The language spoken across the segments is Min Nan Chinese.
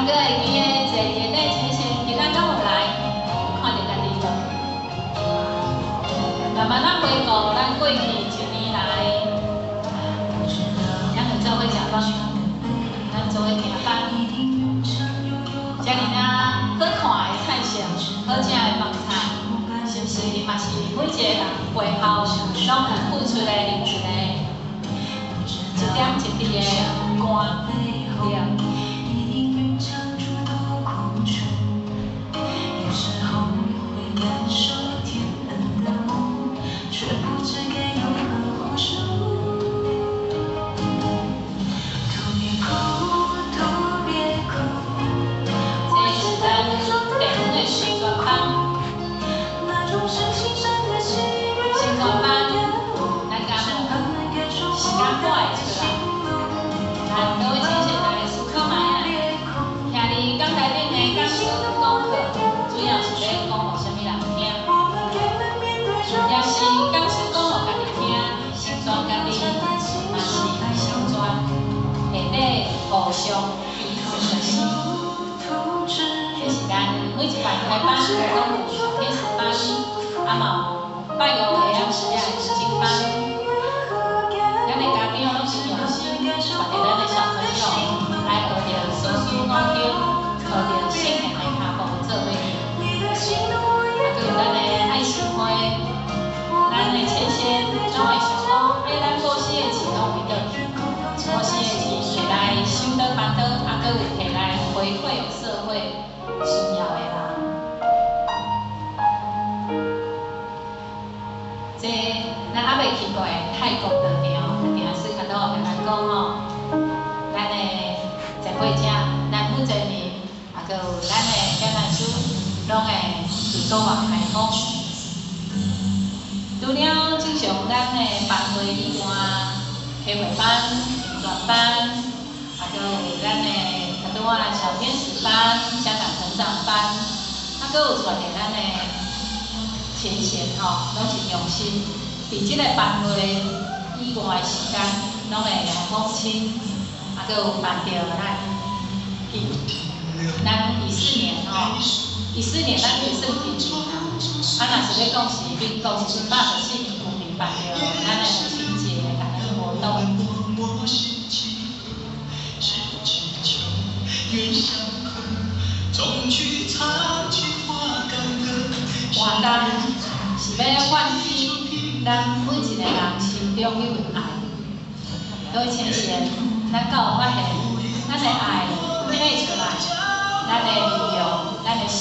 閣會記得坐佇下底淺顯，今仔敢有來？有看著家己無？慢慢仔回顧咱過去一年來，咱有做伙食飯，咱做伙行班，遮爾仔好看的菜色，好食的飯菜，是毋是嘛是每一個人背後攏有付出的一個一點一滴的汗，對。這是咱地方的成全班，成全班，咱敢有時間趕會出來？咱各位淺顯來思考覓啊！徛佇講台頂的講師講課，主要是欲講予啥物人聽？也是講師講予家己聽，成全家己，嘛是成全下底互相彼此的心。這是咱每一擺開班，攏有小天使班，啊嘛有拜五下暗時仔的讀經班。咱的家長攏是用心，帶著咱的小朋友來學著四書五經，學著聖賢的跤步做伙去。啊，閣有咱的愛心會，咱的淺顯總會想講，欸，咱布施的錢攏為佗去？布施的錢摕來修倒辦桌，啊，閣有摕來回饋予社會需要的人。這咱猶未去過的泰國道場，定是較多共咱講吼，咱的前輩者，咱負責人，啊，閣有咱的簡單師，攏會對國外開放。除了正常咱的班會以外，開會班、成全班，啊，閣有咱的較拄仔小天使班、香港成長班，啊，閣有帶著咱的前賢吼，攏是用心，佇這個班會以外的時間，攏會來訪親，啊，閣有辦著咱去，咱14年吼，14年咱是算近年啦，啊，若是欲講是民國是114年舊年辦著咱的母親節感恩活動。活動是欲喚起咱每一個人心中彼份愛。各位淺顯，咱敢有發現，咱的愛體出來，咱的力量，咱的心，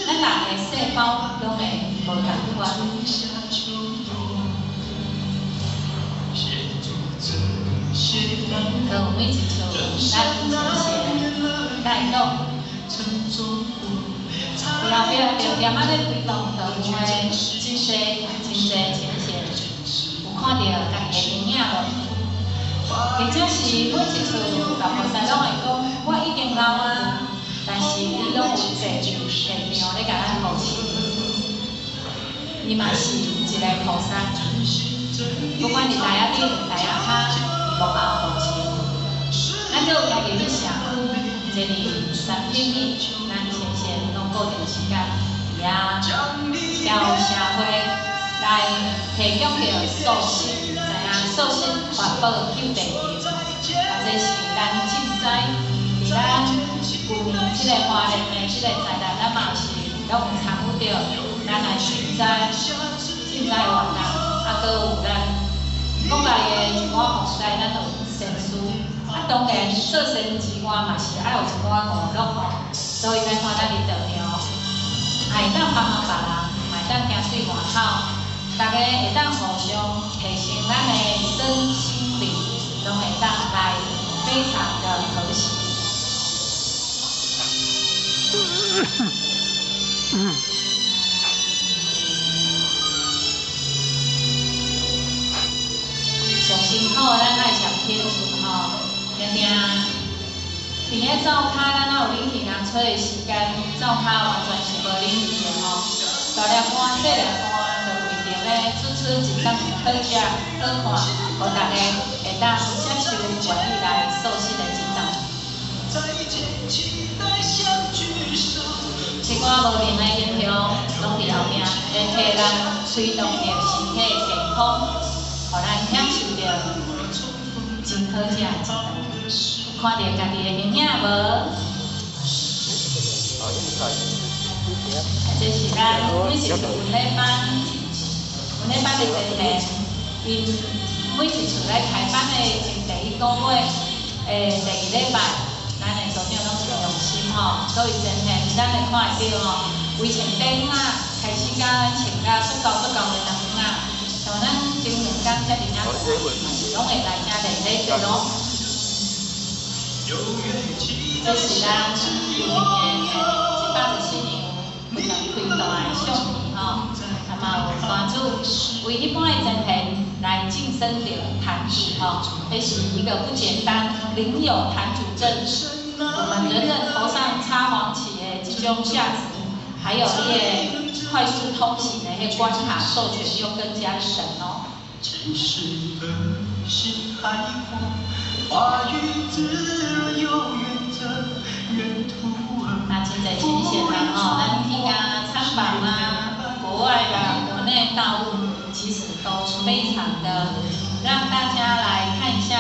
咱人的細胞攏會無仝款。閣有每一次咱淺顯帶動，後壁定定仔咧推動道場的真濟真濟淺顯，有看著家己的影影無？或者是每一次老菩薩攏會講，我已經老啊，但是你攏有坐現場咧共咱護持。伊嘛是一個菩薩，不管佇台仔頂、台仔跤，幕後護持。咱閣有家己去社區，坐佇三品里，咱淺顯攏固定時間佇遐交社會來提供著素食，知影素食環保救地球，啊，這是咱賑災，佇咱舊年這個花蓮的這個災難，咱嘛是攏有參與著，咱來賑災，賑災活動，啊，閣有咱國內的一寡防災，咱有善事。啊，當然做善之外，嘛是愛有一寡娛樂吼，所以咱看咱佇道場，也會當幫忙別人，嘛會當行對外口，逐家會當互相提升咱的身心靈，攏會當來非常的和諧。上辛苦咱愛上天厝吼，定定佇咧灶跤，咱哪有冷氣通吹的時間，灶跤完全是無冷氣的吼。大粒汗、細粒汗，就為著欲煮出一頓好食、好看，予逐家會當接受，願意來素食的一頓。這寡無形的影響，攏佇後壁，來替咱推動著身體的健康，予咱享受著真好食的一頓。有看著家己的形影無？這是咱每一次文理班，文理班的前贤，𪜶每一次來開班的前第一個月的第二禮拜，咱的組長攏真用心吼，各位前賢，咱會看會著吼，圍穿短仔，開始甲穿甲足厚足厚的長仔，像咱前兩工遮爾仔大，攏會來遮練禮節咯。這是咱舊年114年有非常開大的相片吼，啊嘛有單主為一般的前賢來晉升著壇主吼，這是一個不簡單，領有壇主證，我們人人頭上插黃旗的這種價值，還有伊個快速通行的彼關卡授權又更加一等哦。那真濟親善人吼，咱去共參訪啊，國外啦、國內大陸，其實都非常的讓大家來看一下，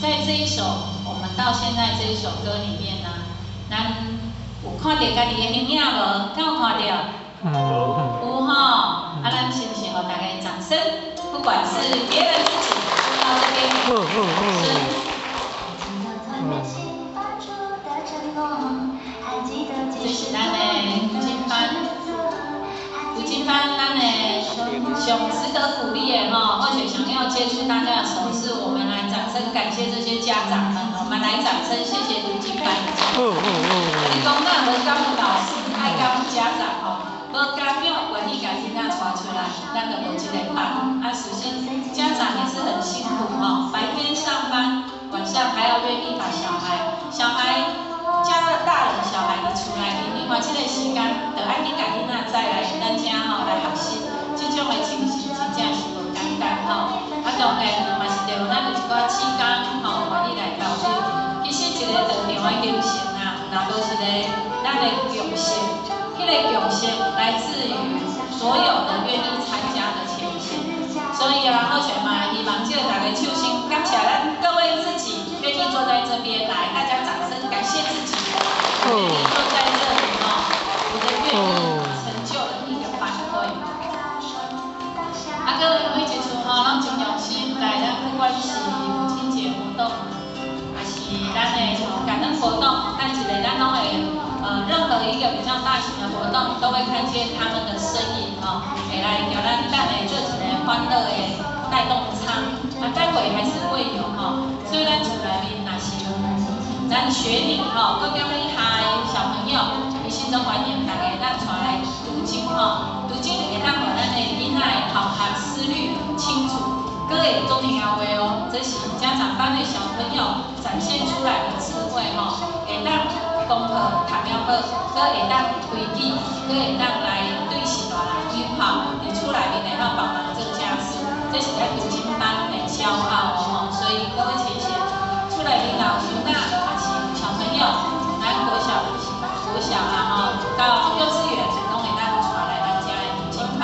在這一首我們到現在這一首歌裡面呢，咱有看著家己的形影無？敢有看著？有吼，啊，咱是毋是予大家掌聲？不管是別人自己到這邊給掌聲。這是咱的讀經班，讀經班咱的上值得鼓勵的吼，而且想要接觸大家的手，是我們來掌聲感謝這些家長們，我們來掌聲謝謝讀經班的家長。你講若無感恩老師，愛感恩家長吼，無家長願意共囡仔帶出來，咱就無這個班。啊，首先家長也是很辛苦吼，白天上班，晚上還要願意把小孩，小孩。家大人小孩佇厝內面，另外這個時間，就愛緊共囡仔載來咱遮吼來學習，這種的情形真正是無簡單吼。啊，當然嘛是著咱有一寡志工吼，願意來投入。其實一個道場的形成啊，若無一個咱的共識，彼個共識來自於所有的願意參加的前賢。所以啊，好像嘛，希望借大家手心感謝咱各位自己願意坐在這邊來，大家掌聲感謝自己願意坐在這裡吼，你的願意成就了一個班會。啊，各位每一次吼，攏真用心來，咱不管是母親節活動，還是咱的感恩活動，咱一個咱攏會任何一個比較大型的活動，都會看見他們的身影吼，會來共咱等下做一個歡樂的帶動艙。啊，待會還是會有吼，所以咱厝內面若是有咱學齡吼，閣踮咧下的小朋友，其實都歡迎大家咱帶來讀經吼，讀經會當予咱的囡仔的頭殼思慮清楚，閣會總聽話哦。這是家長班的小朋友展現出來的智慧吼，會當功課讀了好，閣會當規矩，閣會當來對序大人友好，佇厝內面會曉幫忙做家事，這是咱讀經班的驕傲哦。所以各位前賢，厝內面老師仔，還是小朋友，咱國小、國小啊吼，到幼稚園攏會當帶來咱遮的讀經班。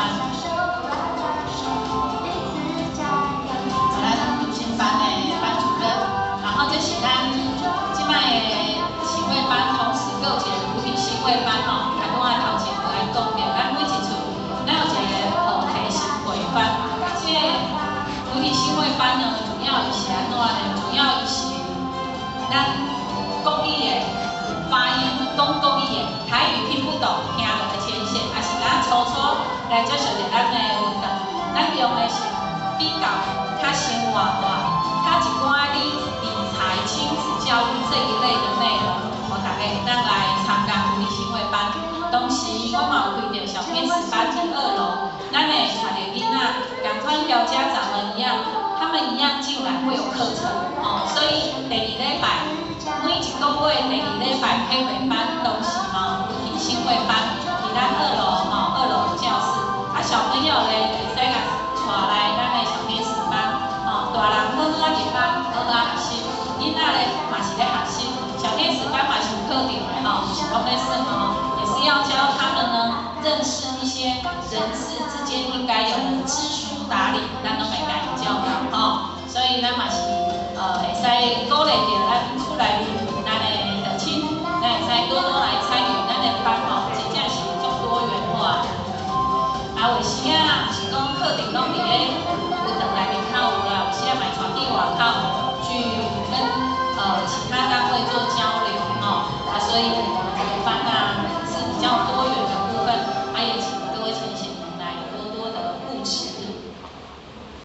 咱讀經班的班主任，然後這是咱這擺的行為班，同時閣有一個菩提心會班吼，頭拄仔頭前無來講著，咱每一次咱有一個菩提心會班，這個菩提心會班呢，主要是按怎呢？主要是咱國語的發音，講國語的，台語聽不懂，聽無的淺顯，也是咱初初來接受著咱的運動，咱用的是比較較生活化，較一寡理財、親子教育這一類的內容，予大家會當來參加菩提心會班。同時，我嘛有開著小天使班佇二樓，咱會帶著囡仔，仝款共家長們一樣，他們一樣進來會有課程哦。所以第二禮拜，每一個月第二禮拜體會班，同時嘛有菩提心會班，佇咱二樓。